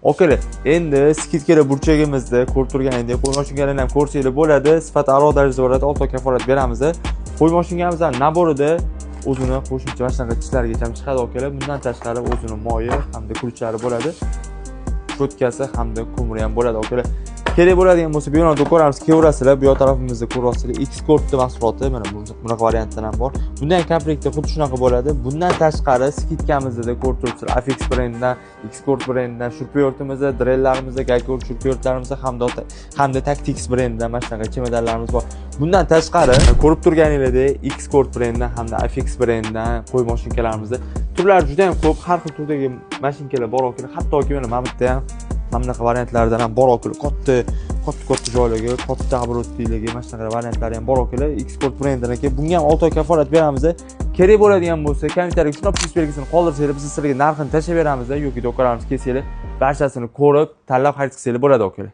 Okalar, endi скидка lar burchagimizda ko'rib turganingdek, qo'y mashinkalarni ham ko'rsanglar bo'ladi. Sifati a'lo darajada bo'ladi, 6 oy kafolat beramiz. Qo'y mashinkamizni набор ida o'zini qo'shimcha mana shunaqa tishlarigacha ham chiqadi, okalar. Bundan tashqari o'zini moyi hamda ключ lari bo'ladi. Щётка si hamda ko'miri ham bo'ladi, okalar. Kerak bo'ladigan bo'lsa, bemalol do'konlarimiz kelaverasizlar. Bu yoq tarafimizda ko'ryapsizlar, X-Cordni mahsuloti, mana bunaqa variantdan ham bor. Bunda ham komplektda xuddi shunaqa bo'ladi. Bundan tashqari скидка mizda ko'rib turibsizlar, Afix brendidan, X-Cord brendidan шуруповёрт imiz, drellarimiz, гайка шуруповёрт larimiz hamda Tactics brendidan mana shunaqa chemodanlarimiz bor. Bundan tashqari ko'rib turganingizdek, X-Cord brendidan hamda Afix brendidan qo'y mashinkalarimizni turlari juda ham ko'p, har xil turdagi mashinkalar bor, okalar. Hattoki mana bu yerda ham mana bunaqa variantlardan ham bor, okalar. Katta katta katta joylarga, katta оборот liga mana shunaqa variantlari ham bor, okalar. X-Cord brendidan bunga ham 6 oy kafolat beramiz. Kerak bo'ladigan bo'lsa, kommentariyga shundoq plyus belgisini qoldirsanglar, biz sizlarga narxini tashlab beramiz yoki do'konlarimizga kelsanglar, barchasini ko'rib, tanlab xarid qilsanglar bo'ladi, okalar.